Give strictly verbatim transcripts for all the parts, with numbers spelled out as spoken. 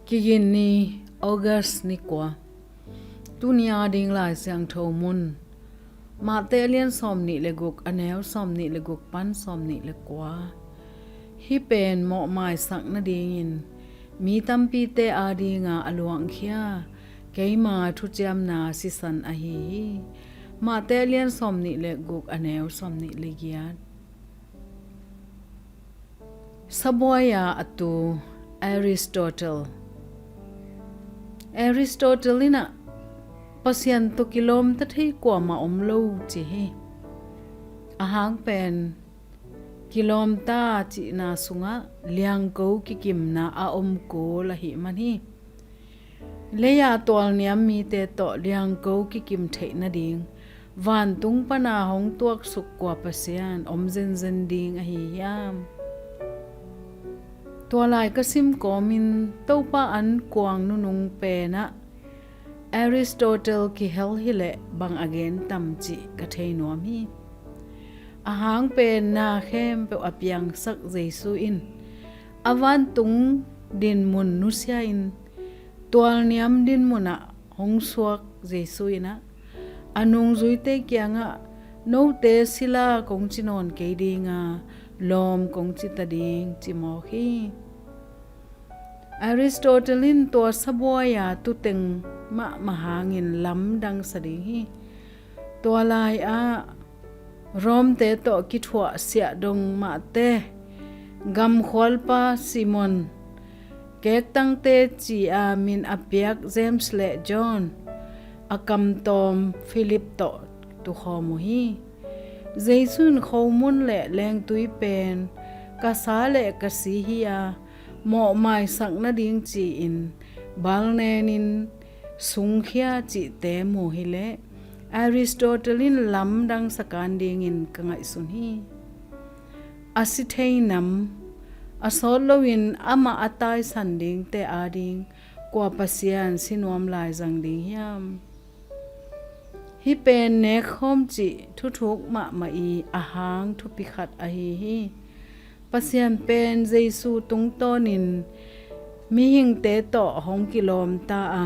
Kigin ni, August ni kua. Tuni a ding Lai Siangtho mun, Mate a lian sawm nih le guk, a neu sawm nih le guk pan sawm nih le kua. Hih pen mawhmaisak nadingin mi tampite a dinga a luangkhia keima thuciamna sisan ahi hi. Mate a lian sawm nih le guk, a neu sawm nih le giat. Sabuai-a a tu Aristotle. Aristotle in ah Pasian tawh kilawmta thei kuamah om lo ci hi. A hang pen kilawmta cihna sungah liangko kikimna a om kul ahih man hi. Lei-a tualniam mite tawh liangko kikim theih nading vantung pana hong tuaksuk kua Pasian om zenzen ding ahi hiam? Tua lai ka sim kawmin Topa an kuang nunung penah Aristotle kihel hileh bang a gen tam cih ka thei nuam hi. A hang pen na khempeuh a piangsak Jesu in a vantung dinmun nusia-in tualniam dinmunah hong suak Jesu in ah a nungzuite kiangah, "Note sila kong ci nawn kei dinga, lawm kong ci ta ding," ci mawk hi. Aristotle in tua sabuai-a tuteng mahmah hangin lamdang sa ding hi. Tua lai-ah Rom-te tawh kithuah siahdong mahte, gamkhualpa Simon, kektangte ci-a min a piak James le John, a kamtawm Philip tawh tukhawm uh hi. Jesu in khomun le lengtui pen ka sa le ka si hi-a, mawhmaisak nading ci-in balnenin sungkhia cihte mu hileh Aristotle in lamdang sakan dingin ka ngaihsun hi. A si thei nam, a sawt loin amah a taisan dingte ading kua Pasian si nuam lai zang ding hiam? Hih pen nekkhawm cih thuthuk mahmah i a hang thupi khat ahi hi. Pasian pen Jesu tungtawnin mihingte tawh hong kilawmta a,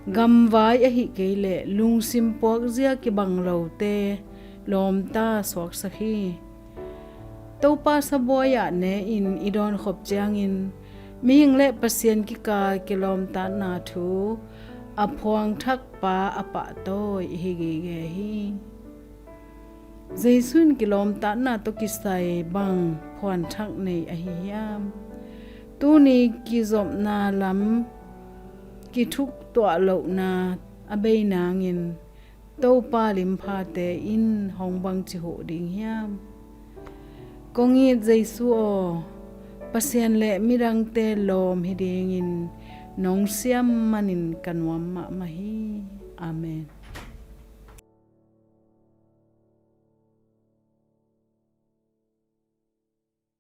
gamvai ahih kei leh lungsim puakzia kibang lote lawmta suaksak hi. Topa sabuai-ah ne-in i dawnkhop ciangin mihing le Pasian kikal kilawmtatna thu a phuangthakpa a pahtawi i hi gige hi. Jesu in kilawmtatna tawh kisai bang phuanthak nei ahi hiam? Tuni kizopna lam kithuktuah lohna a bei nangin Topa limphate in hong bangci huh ding hiam? Kong it Jesu aw, Pasian le midangte lawm hi dingin nong siam manin ka nuam mahmah hi. Amen.